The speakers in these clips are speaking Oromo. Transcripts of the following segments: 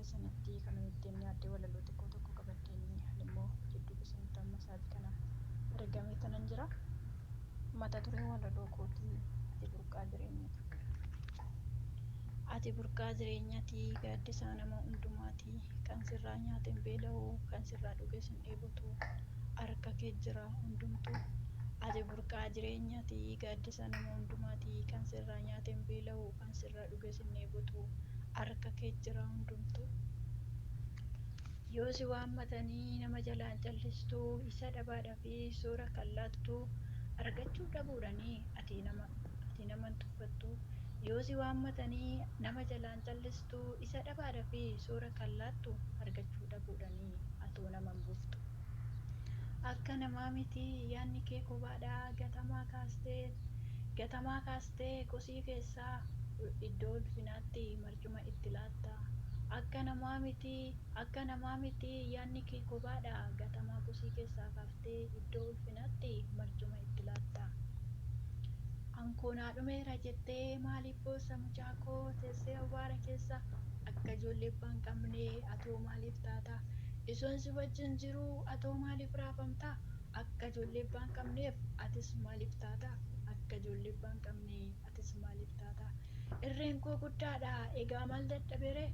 keessanitti kan ittiin yaaddee walaloo xiqqoo tokko qabadheen ani immoo jidduu keessanitti amma sa'aatii kana argamee tanan jira. Mata dureen walaloo kootii ati burqaa jireenyaati. Ati burqaa jireenyaati, gaaddisaa nama hundumaati. Kan sirraa nyaate hin beela'u, kan sirraa dhuges hin dheebotu. Harka kee jira hundumtuu. Ati burqaa jireenyaati, gaaddisaa nama hundumaati. Kan sirraa nyaate hin beela'u, kan sirraa dhuges hin dheebotu. Harka kee jira hundumtuu. Yoo si waammatanii nama jalaan callistu, isa dhabaadhaa fi soora kan laattu, argachuu dhabuudhaanii ati nama ati nama hin tuffattu. Yoo si waammatanii nama jalaan callistu, isa dhabaadhaa fi soora kan laattu, argachuu dhabuudhaanii atoo nama hin buuftu. Akka namaa miti yaadni kee kophaadha, gatamaa kaastee kosii keessaa iddoo ulfinaatti marcuma itti laatta. Akka namaa miti akka namaa miti yaadni kee kophaadha, gatamaa kosii keessaa kaaftee iddoo ulfinaatti marcuma itti laatta. Ankoo naa dhumeera jettee maaliif boossa mucaa koo teessee awwaara keessa akka ijoollee abbaa hin qabne atoo maaliif taata? Isoon si wajjin jiruu atoo maaliif raafamta? Akka ijoollee abbaa hin qabneef atis maaliif taata? Akka ijoollee abbaa hin qabne atis maaliif taata? Irreen koo guddaadha egaa maal dadhabere?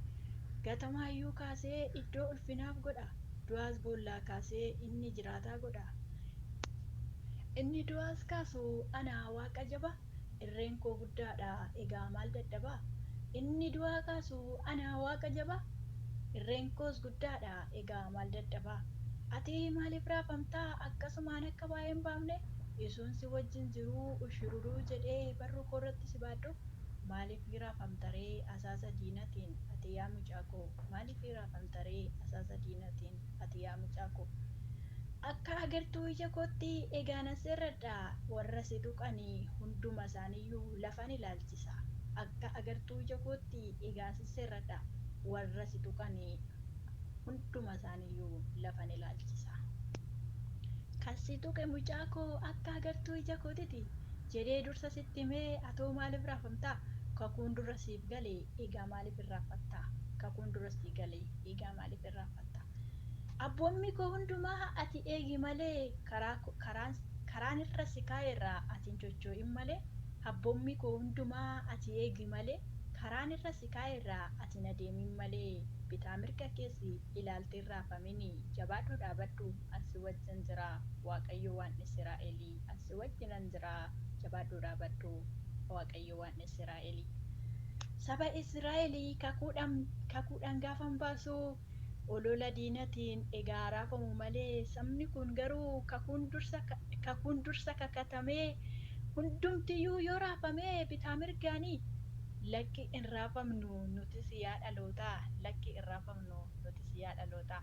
Gatamaayyuu kaasee iddoo ulfinaaf godha. Du'aas boollaa kaasee inni jiraataa godha. Inni du'aas kaasu ana Waaqa jabaa. Irreen koo guddaadha egaa maal dadhabaa? Inni du'aa kaasu ana Waaqa jabaa. Irreen koos guddaadha egaa maal dadhabaa? Ati maaliif raafamtaa akkasumaan akka baay'ee hin baafne? Isuun si wajjin jiruu ushururuu jedhee barruu koorratti si baadhu? Maaliif raafamtaree asaasa diinatiin ati yaa mucaa koo? Maaliif raafamtaree asaasa diinatiin ati yaa mucaa koo? Akka agartuu ija kootti egaa nan seerradha, warra si tuqanii hunduma isaaniiyyuu lafan ilaalchisa. Akka agartuu ija kootti egaa sin seerradha, warra si tuqanii hunduma isaaniiyyuu lafan ilaalchisa. Kan si tuqe mucaa koo akka agartuu ija kootiti jedhee dursa sitti himee atoo maaliif raafamtaa? Kakuun dura siif gale egaa maaliif irraanfattaa? Kakuun dura sii gale egaa maaliif irraanfattaa? Abboommi koo hundumaa ati eegi malee karaan irra si kaa'e irraa ati hin chocho'in malee. Abboommi koo hundumaa ati eegi malee karaan irra si kaa'e irraa ati hin adeemin malee. Bitaa mirga keessi ilaaltee hin raafamin, jabaadhu dhaabadhu, an si wajjin jira. Waaqayyo waan Israa'elii an si wajjinan jira, jabaadhu dhaabadhu. Waaqayyo waan Israa'elii. Saba Israa'elii kakuudhaan gaafan baasu olola diinatiin egaa raafamu malee, sabni kun garuu kakuun dursa kakatamee hundumtiyyuu yoo raafamee bitaa mirgaanii, lakki hin raafamnu nutis yaa dhalootaa, lakki hin raafamnu nutis yaa dhalootaa.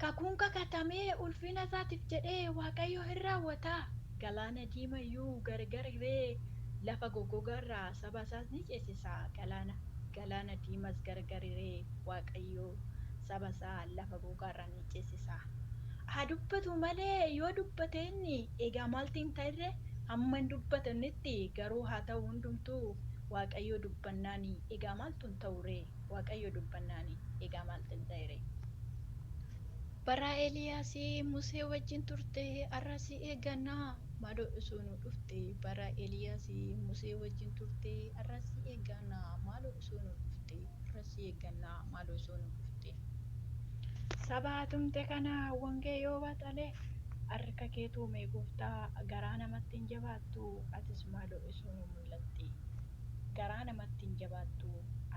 Kakuun kakatamee ulfina isaatiif jedhee Waaqayyo hin raawwataa. Galaana diimayyuu gargar hiree lafa goggogaarraa saba isaas ni ceesisa. Galaana diimas gargar hiree Waaqayyo saba isaa lafa gogaarraa ni ceesisa. Haa dubbatu malee yoo dubbate inni egaa maaltu hin ta'irre? Hamma hin dubbatanitti garuu haa ta'u hundumtuu Waaqayyo dubbannaani egaa maaltu hin ta'uree? Waaqayyo dubbannaani egaa maaltu hin ta'ire? Bara Eeliyaas Musee wajjin turte har'a si eeggannaa maaloo osoo nu dhufte. Bara Eeliyaas Musee wajjin turte har'a si eeggannaa maaloo osoo nu dhufte. Har'a si eeggannaa maaloo osoo nu dhufte. Saba tumte kana wangee yoo baxalee harka kee tuumee gooftaa, garaa namatti hin jabaattu atis maaloo osoo nu mul'atte. Garaa namatti hin jabaattu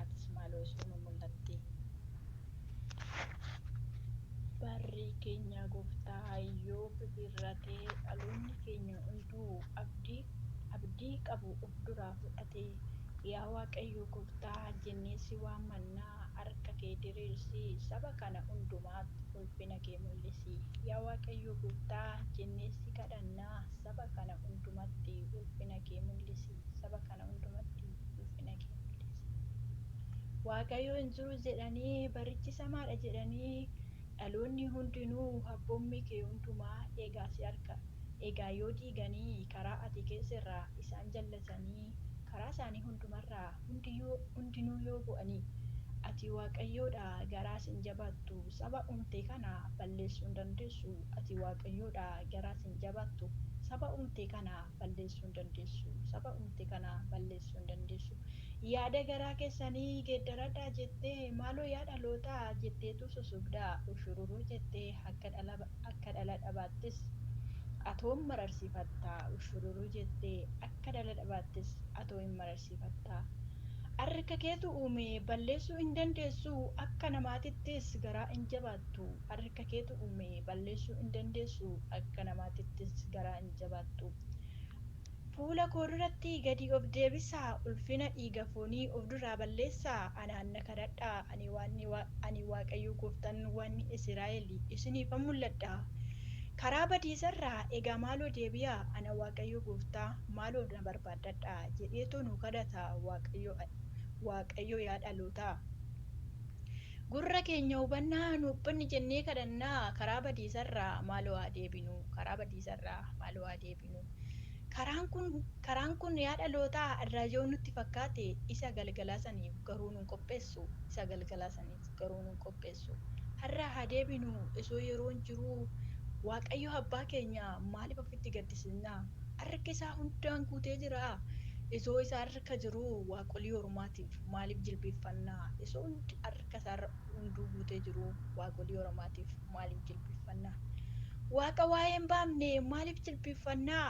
atis maaloo osoo nu mul'atte. Barri keenya gooftaa yoo bibirratee, dhaloonni keenya hunduu abdii qabu of duraa fudhatee, yaa Waaqayyo gooftaa jennee si waammannaa, harka kee diriirsi, saba kana hundumaatti ulfina kee mul'isi. Yaa Waaqayyo gooftaa jennee si kadhannaa, saba kana hundumatti ulfina kee mul'isi. Saba kana hundumatti ulfina kee mul'isi. Waaqayyo hin jiru jedhanii barichi samaadha jedhanii dhaloonni hundinuu abboommii kee hundumaa egaa si harka egaa yoo diiganii karaa ati keessa irraa isaan jallatanii karaa isaanii hundumarraa hundinuu yoo bu'anii, Ati Waaqayyoodha, garaas hin jabaattu. Saba uumte kana balleessuu hin dandeessu. Ati Waaqayyoodha, garaas hin jabaattu. Saba uumte kana balleessuu hin dandeessu. Saba uumte kana balleessuu hin dandeessu. Yaada garaa keessanii geeddaradhaa jettee, maaloo yaa dhalootaa jetteetu sosobdaa. Ushururuu jettee akka dhala dhabaattis atoon mararsiifattaa. Ushururuu jettee akka dhala dhabaattis atoo hin mararsiifattaa. Harka keetu uume, balleessuu hin dandeessu. Akka namaatittis garaa hin jabaattu. Harka keetu uume, balleessuu hin dandeessu. Akka namaatittis garaa hin jabaattu. Fuula koo duratti gadi of deebisaa, ulfina dhiiga foonii of duraa balleessaa. Anaan na kadhadhaa, ani Waaqayyo gooftaan waan Israa'el isiniifan mul'adha. Karaa badiisarraa egaa maaloo deebi'aa, ana Waaqayyo gooftaa maaloo na barbaaddadhaa jedheetu nu kadhata Waaqayyo yaa dhalootaa. Gurra keenya hubannaa nuuf banni jennee kadhannaa, karaa badiisarraa maaloo haa deebinu, karaa badiisarraa maaloo haa deebinu. Karaan kun yaa dhalootaa irraa yoo nutti fakkaate, isa galgalaa saniif garuu nun qopheessu, isa galgalaa saniif garuu nun qopheessu. Har'a haa deebinu osoo yeroon jiruu. Waaqayyo abbaa keenya maaliif ofitti gaddisiisnaa? Harki isaa hundaan guutee jira. Osoo isa harka jiruu waaqolii ormaatiif maaliif jilbeeffannaa? Osoo harka isaa hunduu guutee jiruu waaqolii ormaatiif maaliif jilbeeffannaa? Waaqa waa'ee hin baafne maaliif jilbeeffannaa?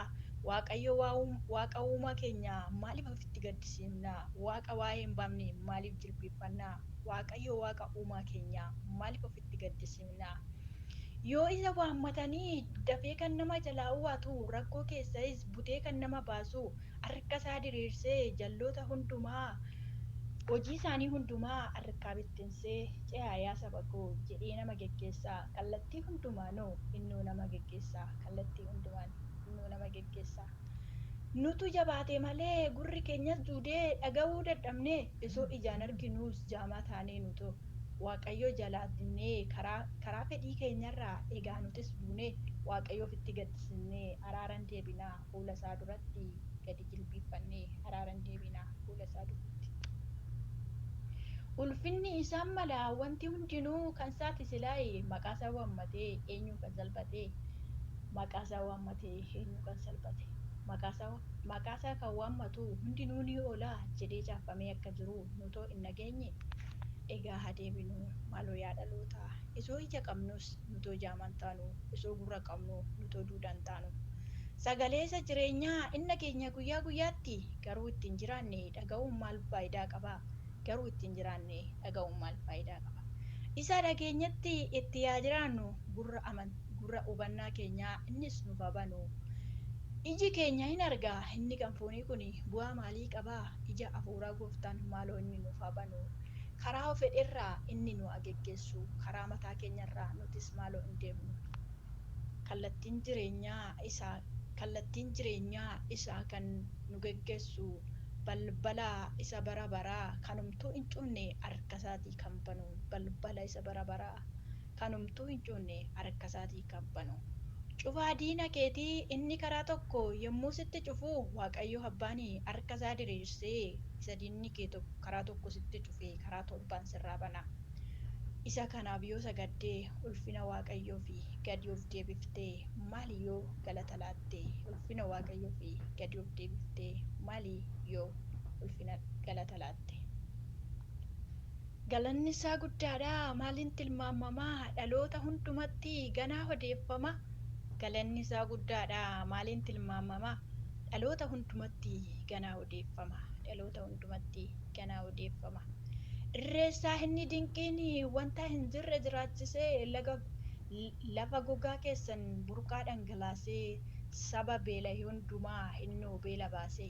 Waaqayyo waaqa uumaa keenya maaliif ofitti gaddisiifnaa? Waaqa waa'ee hin baafne maaliif jilbeeffannaa? Waaqayyo waaqa uumaa keenya maaliif ofitti gaddisiifnaa? Yoo isa waammatanii dafee kan nama jalaa uwwaatu, rakkoo keessais butee kan nama baasu, harka isaa diriirsee jalloota hundumaa, hojii isaanii hundumaa harkaa bittinsee, ce'aa yaa saba koo jedhee nama geggeessaa. Kallattii hundumaanuu innuu nama geggeessaa. Kallattii hundumaan innuu nama geggeessaa. Nutu jabaate malee gurri keenyas duudee dhaga'uu dadhabne, osoo ijaan arginuus jaamaa taanee nutu Waaqayyo jalaa dinnee karaa fedhii keenyarraa egaa nutis duunee Waaqayyo ofitti gaddisiisnee araaran deebinaa fuula isaa duratti gadi jilbiiffannee araaran deebinaa fuula isaa duratti. Ulfinni isaan mala, wanti hundinuu kan isaati silaayi. Maqaa isaa waammatee eenyu kan salphate? Maqaa isaa waammatee eenyu kan salphate? Maqaa isaa kan waammatu hundinuu ni oola jedhee caaffamee akka jiru nutoo hin dhageenye. Egaa haa deebinu maaloo yaa dhalootaa. Osoo ija qabnus nutoo jaamaan taanu, osoo gurra qabnu nutoo duudaan taanu. Sagalee isa jireenyaa inni dhageenya guyyaa guyyaatti, garuu ittiin jiraanne dhaga'uun maal faayidaa qaba? Garuu ittiin jiraanne dhaga'uun maal faayidaa qaba? Isa dhageenyatti itti yaa jiraannu, gurra hubannaa keenyaa innis nuuf haa banu. Iji keenya hin argaa, inni kan foonii kun bu'aa maalii qabaa? Ija hafuuraa gooftaan maaloo inni nuuf haa banu. Karaa fedherraa inni nu haa geggeessu, karaa mataa keenyarraa nutis maaloo hin deemnu. Kallattiin jireenyaa isaa kan nu geggeessu, balbala isa bara baraa kanumtuu hin cufne harka isaatii kan banu, balbala isa bara baraa kanumtuu hin cufne harka isaatii kan banu. Cufaa diina keetii inni karaa tokko yommuu sitti cufu, Waaqayyo abbaan harka isaa diriirsee isa diinni kee karaa tokko sitti cufe karaa torbaan sirraa bana. Isa kanaaf yoo sagaddee ulfina Waaqayyoo fi gadi of deebiftee maali yoo galata laatte? Ulfina Waaqayyoo fi gadi of deebiftee maali yoo ulfina galata laatte? Galanni isaa guddaadha, maaliin tilmaamamaa? Dhaloota hundumatti ganaa odeeffama. Galanni isaa guddaadha, maaliin tilmaamamaa? Dhaloota hundumatti ganaa odeeffama. Dhaloota hundumatti ganaa odeeffama. Irreessaa inni dinqiin wanta hin jirre jiraachisee, lafa gogaa keessan burqaa dhangalaasee, saba beela'e hundumaa innoo beela baase.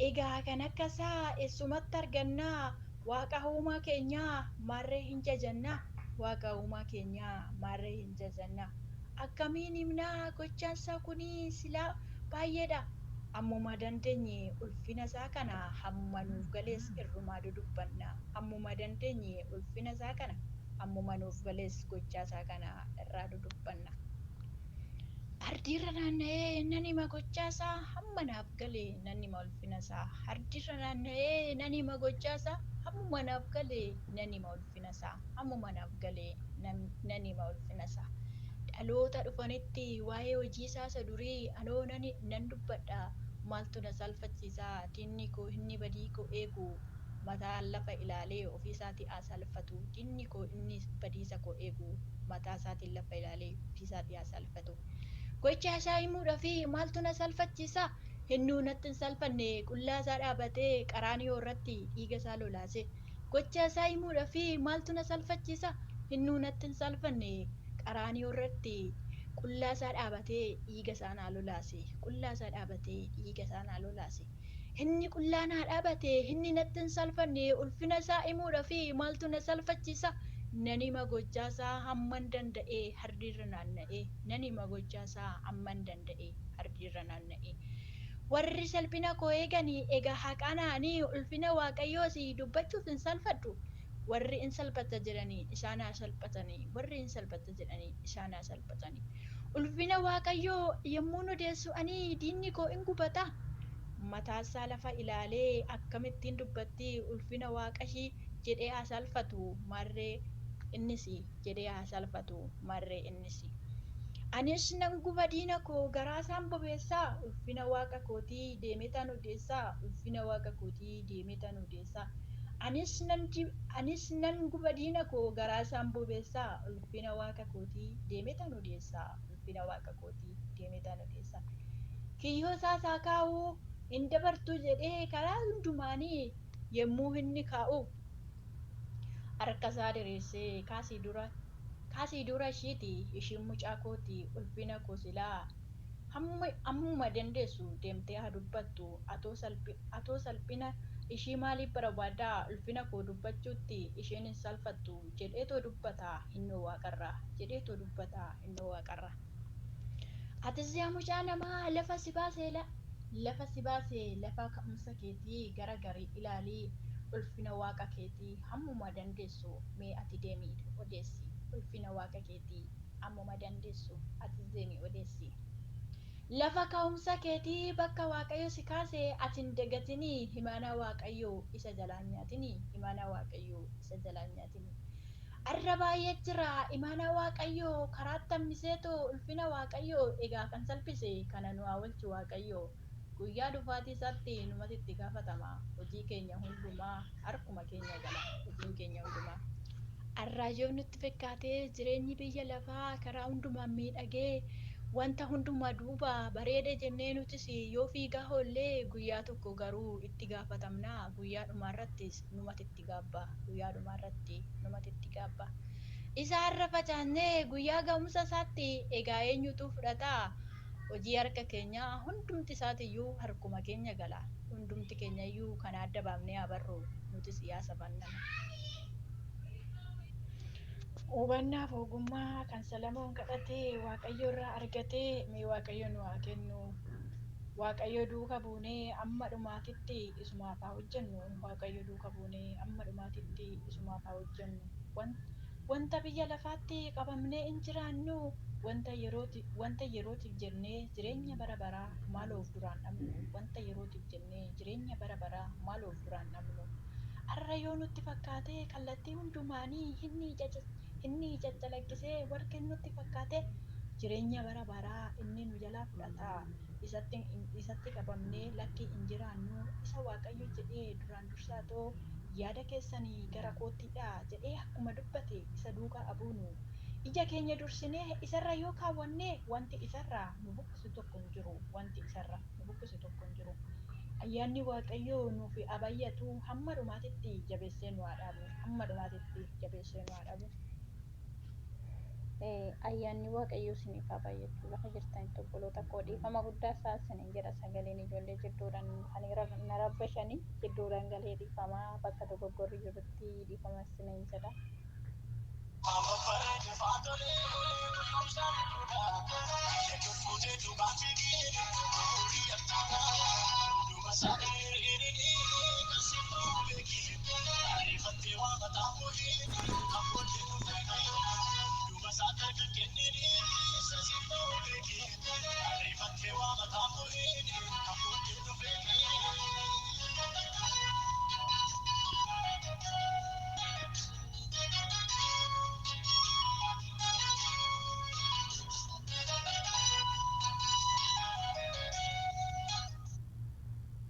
Egaa kan akka isaa eessumatti argannaa? Waaqa uumaa keenyaa maarree hin jajannaa? Waaqa uumaa keenyaa maarree hin jajannaa? Akkamiin himnaa gochaan isaa kunii silaa baay'eedha. Ammuma dandeenye ulfina isaa kana hammuma nuuf galees irrumaa dudubbanna. Ammuma dandeenye ulfina isaa kana hammuma nuuf galees gochaa isaa kana irraa dudubbanna. Ardiirra naanna'ee nan hima gochaasaa hamma naaf galee nan hima ulfinasaa. Ardiirra naanna'ee nan hima gochaasaa hammuma naaf galee nan hima ulfinasaa. Hammuma naaf galee nan hima ulfinasaa. Dhaloota dhufanitti waa'ee hojii isaa isa durii anoo nan dubbadha. Maaltu na salphachiisaa? Diinni koo inni badii koo eegu mataa lafa ilaalee ofii isaatii haa salphatu. Diinni koo inni badiisa koo eegu mataa isaatiin lafa ilaalee ofii isaatii haa salphatu. Gocha isaa himuudhaaf maaltu na salphachiisa? Hinnuu natti hin salphanne, qullaa isaa dhaabatee qaraaniyoo irratti dhiiga isaa lolaase. Gocha isaa himuudhaaf maaltu na salphachiisa? Hinnuu natti hin salphanne, qaraaniyoo irratti qullaa isaa dhaabatee dhiiga isaa naa lolaase. Qullaa isaa dhaabatee dhiiga isaa naa lolaase. Inni qullaa naa dhaabate, inni natti hin salphanne, ulfina isaa himuudhaaf maaltu na salphachiisa? Nan hima gochaa isaa hamman danda'ee hardiirra naanna'ee. Nan hima gochaa isaa hamman danda'ee hardiirra naanna'ee. Warri salphina koo eeganii egaa haqanaanii ulfina Waaqayyoos dubbachuuf hin salphadhu. Warri hin salphata jedhanii isaan haa salphatanii. Warri hin salphata jedhanii isaan haa salphatanii. Ulfina Waaqayyoo yommuu nu odeessu ani diinni koo hin gubata. Mataasaa lafa ilaalee akkamittiin dubbatti ulfina Waaqashii jedhee haa salphatu marree innis jedhee haa salphatu marree innis. Anis nan guba diina koo garaa isaan bobeessaa, ulfina Waaqa kootii deemee tan odeessaa, ulfina Waaqa kootii deemee tan odeessaa. Anis nan guba diina koo garaa isaan bobeessaa, ulfina Waaqa kootii deemee tan odeessaa, ulfina Waaqa kootii deemee tan odeessaa. Kiyyoo isaa isaa kaa'uu hin dabartu jedhee karaa hundumaanii yommuu inni kaa'u harka isaa diriirsee kaasii dura ishiiti, ishiin mucaa kooti, ulfina koo silaa hammuma dandeessu deemtee haa dubbattu. Atoo salphina ishii maaliif barbaaddaa? Ulfina koo dubbachuutti isheen hin salphattu jedheetoo dubbata innoo waaqarraa, jedheetoo dubbata innoo waaqarraa. Atis yaa mucaa namaa lafa si baasee lafa si baasee lafa ka'umsa keetii gara garii ilaalii ulfina Waaqa keetii hammuma dandeessu mee ati deemii odeessi. Ulfina Waaqa keetii hammuma dandeessu ati deemii odeessi. Lafa ka'umsa keetii bakka Waaqayyo si kaase ati hin dagatinii, imaanaa Waaqayyoo isa jalaan nyaatinii, imaanaa Waaqayyoo isa jalaan nyaatinii. Arra baay'ee jira imaanaa Waaqayyoo karaatti hammiseetoo ulfina Waaqayyoo egaa kan salphise kana nu haa oolchu Waaqayyoo. Guyyaa dhufaatii isaatti numatti itti gaafatama. Hojii keenya hundumaa harkuma keenya gala. Hojiin keenya hundumaa. Arraayyoo nutti fakkaatee jireenyi biyya lafaa karaa hundumaan miidhagee wanta hundumaa duuba bareede jennee nutis yoo fiigaa oollee guyyaa tokko garuu itti gaafatamna. Guyyaa dhumaarrattis numatti itti gaabba. Guyyaa dhumaarratti numatti itti gaabba. Isa har'a facaasnee guyyaa ga'umsa isaatti egaa eenyutu fudhata? Hojii harka keenyaa hundumti isaatiyyuu harkuma keenya gala. Hundumti keenyayyuu kana adda baafnee haa barru. Nutis yaa sabannana. Hubannaaf ogummaa kan Salamoon kadhatee Waaqayyo irraa argatee mee Waaqayyo nu haa kennu. Waaqayyo duuka buunee amma dhumaatitti isumaaf haa hojjennu. Waaqayyo duuka buunee amma dhumaatitti isumaaf haa hojjennu. Wanta biyya lafaatti qabamnee hin jiraannu. Wanta yerootiif jennee jireenya bara baraa maaloof duraan dhabnu. Wanta yerootiif jennee jireenya bara baraa maaloof duraan dhabnu. Arra yoo nutti fakkaate kallattii hundumaanii inni caccalaqqisee warqee nutti fakkaate jireenya bara baraa inni nu jalaa fudhata. Isatti qabamnee lakkii hin jiraannu. Isa Waaqayyo jedhee duraan dursaatoo yaada keessanii gara koottidha jedhee akkuma dubbate isa duukaa abuunu. Ija keenya dursinee isarra yoo kaawwanne wanti isarraa nu buqqisu tokko hin jiru. Wanti isarra nu buqqisu tokko hin jiru. Ayyaanni Waaqayyoo nuuf abayyatu hamma dhumaatitti jabeessee nu haa dhaabu. Hamma dhumaatitti jabeessee nu haa dhaabu. Ayyaanni Waaqayyoo isiniif haa baay'atu. Lafa jirtanitti obboloota koo dhiifama guddaa isaa isiniin jedha. Sagaleen ijoollee jidduudhaan dhufanii na rabbashanii jidduudhaan galee dhiifamaa bakka dogoggorri jirutti dhiifama isiniin jedha.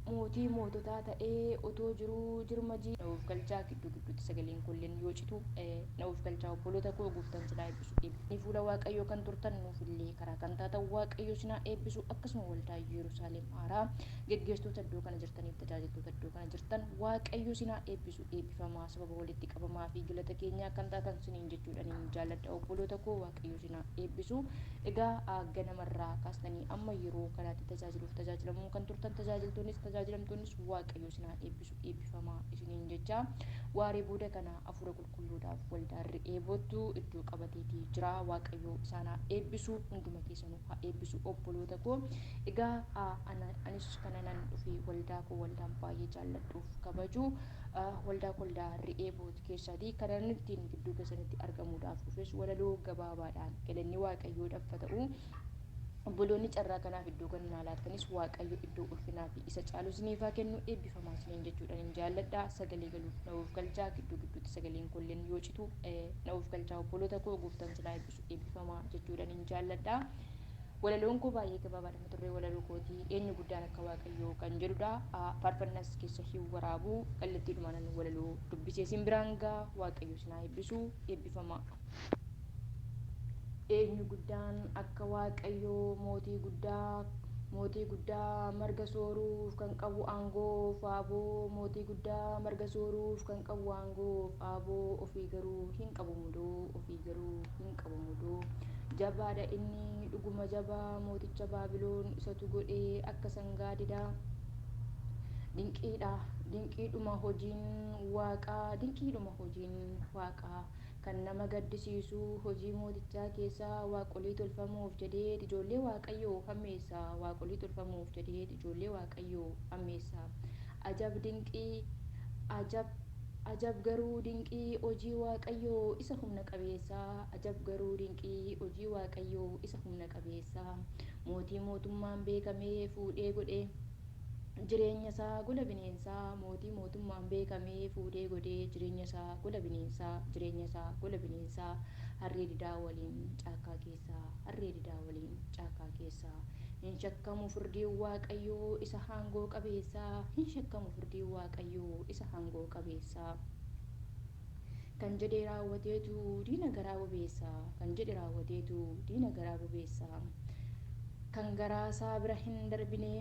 Mootii moototaa ta'ee otoo jiruu jirma na of galchaa. Gidduu gidduutti sagaleen kolleen yoo citu na of galchaa. Obboloota koo, gooftaan sinaa eebbisu. Eebbifni fuula Waaqayyoo kan turtan, nuufillee karaa kan taatan, Waaqayyo sinaa eebbisu. Akkasuma waldaa Yerusaalem haaraa geggeessitoota iddoo kana jirtaniif tajaajiltoota iddoo kana jirtan, Waaqayyo sinaa eebbisu. Eebbifamaa, sababa walitti qabamaa fi galata keenyaa kan taatan siniin jechuudhaan jaalladha. Obboloota koo, Waaqayyo sinaa eebbisu. Egaa ganamarraa kaastanii amma yeroo kanaatti tajaajiluuf tajaajilamuu kan turtan, tajaajiltoonnis tajaajilamtoonnis, Waaqayyo sinaa eebbisu. Eebbifamaa isiniin jecha. Waaree booda kana hafuura qulqulluudhaaf waldaan Re'eeboottu iddoo qabateetii jira. Waaqayyo isaan haa eebbisu, hunduma keessanuu haa eebbisu, obboloota koo. Egaa anis kana nan dhufe waldaa koo, waldaan baay'ee jaalladhuuf kabaju, waldaa waldaa Re'eeboot keessaati. Kanan ittiin gidduu keessanitti argamuudhaaf dhufes walaloo gabaabaadhaan. Galanni Waaqayyoodhaaf haa ta'u. Obboloonni carraa kanaaf iddoo kana naa laattanis, Waaqayyo iddoo ulfinaa fi isa caalu isiniif haa kennu. Eebbifamaa isiniin jechuudhaan hin jaalladha. Sagalee galuuf na of galchaa. Gidduu gidduutti sagaleen kolleen yoo citu na of galchaa. Obboloota koo, gooftaan sinaa eebbisu. Eebbifamaa jechuudhaan hin jaalladha. Walaloon koo baay'ee gabaabaadha. Mata duree walaloo kootii "Eenyu guddaan akka Waaqayyoo" kan jedhudha. Faarfannaas keessa hin waraabu, kallattiidhumaan walaloo dubbisee isin biraan gaa. Waaqayyo sinaa eebbisu. Eebbifamaa. Eenyu guddaan akka Waaqayyoo, mootii guddaa, mootii guddaa, marga sooruuf kan qabu aangoof aaboo, mootii guddaa, marga sooruuf kan qabu aangoof aaboo, ofii garuu hin qabu mudoo, ofii garuu hin qabu mudoo. Jabaadha inni, dhuguma jabaa, mooticha Baabiloon isatu godhee akka sangaa didaa. Dinqiidha, dinqiidhuma hojiin Waaqaa, dinqiidhuma hojiin Waaqaa. Kan nama gaddisiisu hojii mootichaa keessaa waaqolii tolfamuuf jedhee ijoollee Waaqayyoo hammeessa, waaqolii tolfamuuf jedhee ijoollee Waaqayyoo hammeessa. Ajab dinqii, ajab, ajab garuu dinqii hojii Waaqayyoo isa humna qabeessaa, ajab garuu dinqii hojii Waaqayyoo isa humna qabeessaa. Mootii mootummaan beekamee fuudhee godhee jireenya isaa gola bineensaa, mootii mootummaan beekamee fuudhee godhee jireenya isaa gola bineensaa, jireenya isaa gola bineensaa, harree didaa waliin caakkaa keessaa, harree didaa waliin caakkaa keessaa. Hin shakkamu firdiin Waaqayyoo isa aangoo qabeessaa, hin shakkamu firdiin Waaqayyoo isa aangoo qabeessaa. Kan jedhe raawwateetu diina garaa bobeessa, kan jedhe raawwateetu diina garaa bobeessa. Kan garaasaa bira hin darbine,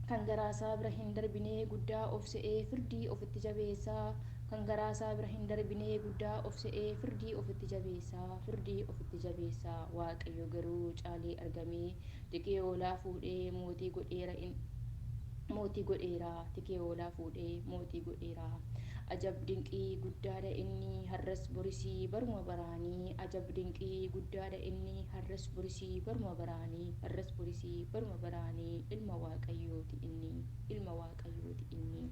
kan garaasaa bira hin darbine, guddaa of se'ee firdii ofitti jabeessaa, kan garaasaa bira hin darbine, guddaa of se'ee firdii ofitti jabeessaa, firdii ofitti jabeessaa. Waaqayyo garuu caalee argamee tikee hoolaa fuudhee mootii godheera, mootii godheera, tikee hoolaa fuudhee mootii godheera. Ajab dinqii guddaadha inni, har'as borisii baruma baraanii, ajab dinqii guddaadha inni, har'as borisii baruma baraanii, har'as borisii baruma baraanii, ilma Waaqayyooti inni, ilma Waaqayyooti inni.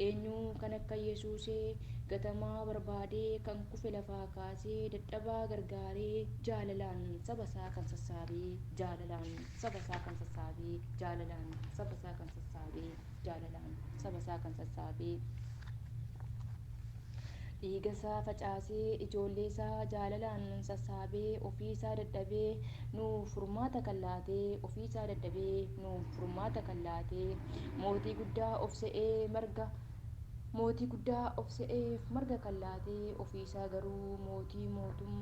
Eenyu kan akka Yesuusee, gatamaa barbaadee kan kufe lafaa kaasee, dadhabaa gargaaree, jaalalaan saba isaa kan sassaabee, jaalalaan saba isaa kan sassaabee, jaalalaan saba isaa kan sassaabee, jaalalaan saba isaa kan sassaabee, dhiiga isaa facaasee, ijoollee isaa jaalalaan sassaabee, ofii isaa dadhabee nuuf furmaata kan laatee, ofii isaa dadhabee nuuf furmaata kan laatee, mootii guddaa of se'ee marga, mootii guddaa of se'eef marga kan laatee, ofii isaa garuu mootii mootum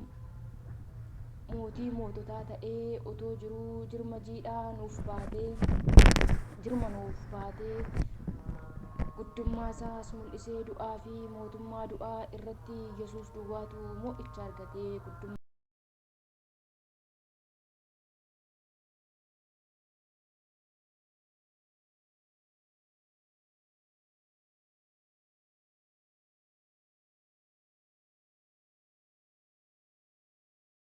mootii moototaa ta'ee otoo jiruu jirma jiidhaa nuuf baatee, jirma nuuf baatee, guddummaa isaas mul'isee, du'aa fi mootummaa du'aa irratti Yesuus duwwaatu mo'icha argatee guddummaa.